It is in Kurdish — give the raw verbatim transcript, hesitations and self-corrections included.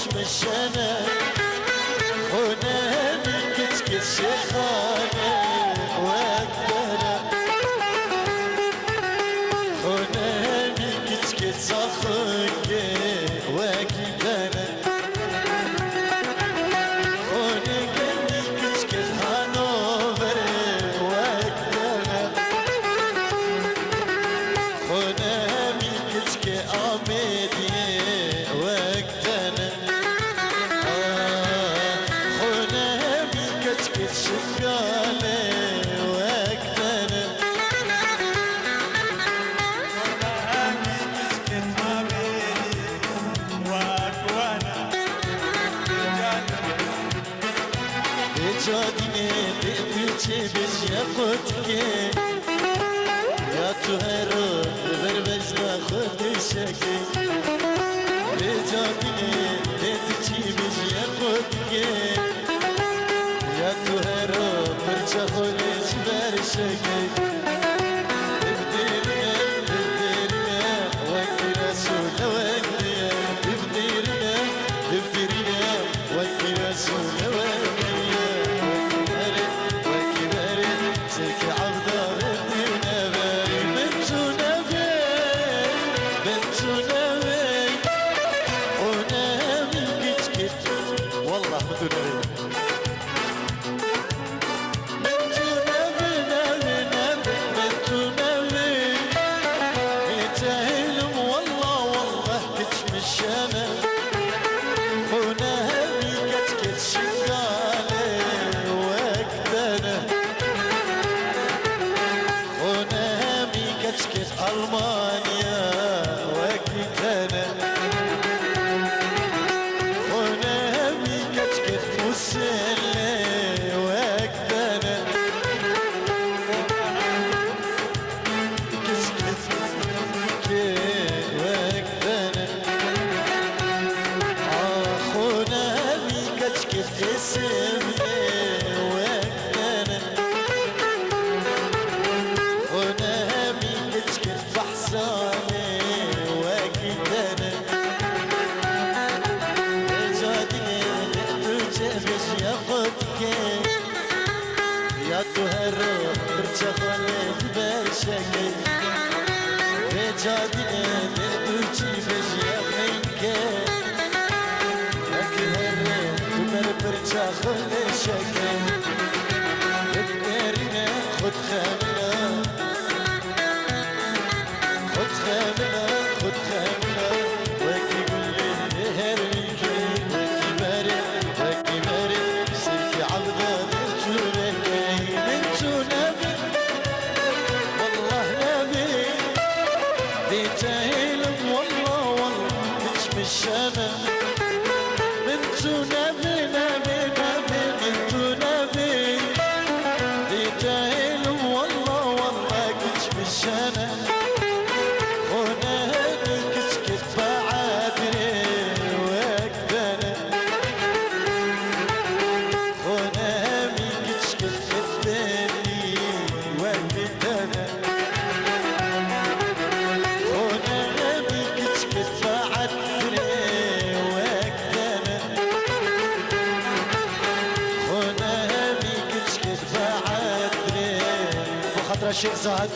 Mişene, xone hemî kiçkê şêxane wek te ne. Xone hemî kiçkê Zaxingê wek te ne. Xone hemî kiçkê Hanoverê wek te ne. Xone hemî kiçkê Amêdiyê wek te ne. Ah, xone hemî keçkê Şingalê wek te ne. Xone hemî keçkê Amêdiyê wek we ne. Bê cadînê dê tu çê bêjiya qotikê. Ya tu her ro li ber bejna xwe dêşekê. Bê cadînê dê tu çî bêjiya qotikê. Ya tu her ro pirça xwe lê ji ber şekê. Dibdêrine, dibdêrine, wekî Resûl wekî ye. Dibdêrine, dibdêrine, wekî Resûl wekî ye. Wekî berê, wekî berê, sêkî Evda min tu nevê, min tu nevê, min tu nevê. O ne min giç giç. Wallah min tu nevê. Min tu nevî, nevî, nevî, min tu nevî. Bê cehîlim, wallah, wallah, kiç mişene. Xwe ne hemî keç keç Şingalê wek te ne. Xwe ne hemî keç keç Almanya wek te ne. Xwe ne hemî keç keç Musilê wek te ne. Kiç kiç kê wek te ne. Ah, xwe ne hemî keç keç Êsivlê wek te ne. Xwe ne hemî kiç kiç Behsanê wekî te ne. Vêca dinê tu çê bêjiya xwe dike. Ya tu her ro pirça xwe lê ji ber şekê. Vêca dinê tu çî bêjiya xwe dike. Wekî her ro tu ber pirça xwe lê şekê. Bi derîne xwe dixemile. Xwe dixemile, xwe dixemile, wekî gulê her wîkê, wekî berê, wekî berê, sêkî Evda dê tu rekey, min tu nebî, wallah nebî, dê cehîlim, wallah, wallah, hiç mişene. Min tu nebî, nebî, nebî, min tu nebî. Dê cehîlim, wallah, wallah, kiç mişene. Xwe ne hemî kiç kiç Beedrê wek te ne. Xwe ne hemî kiç kiç Îfdêlî wek te ne. Xwe ne hemî kiç kiç Beedrê wek te ne. Xwe ne hemî kiç kiç Beedrê. Bi xatira Şêx Zahid.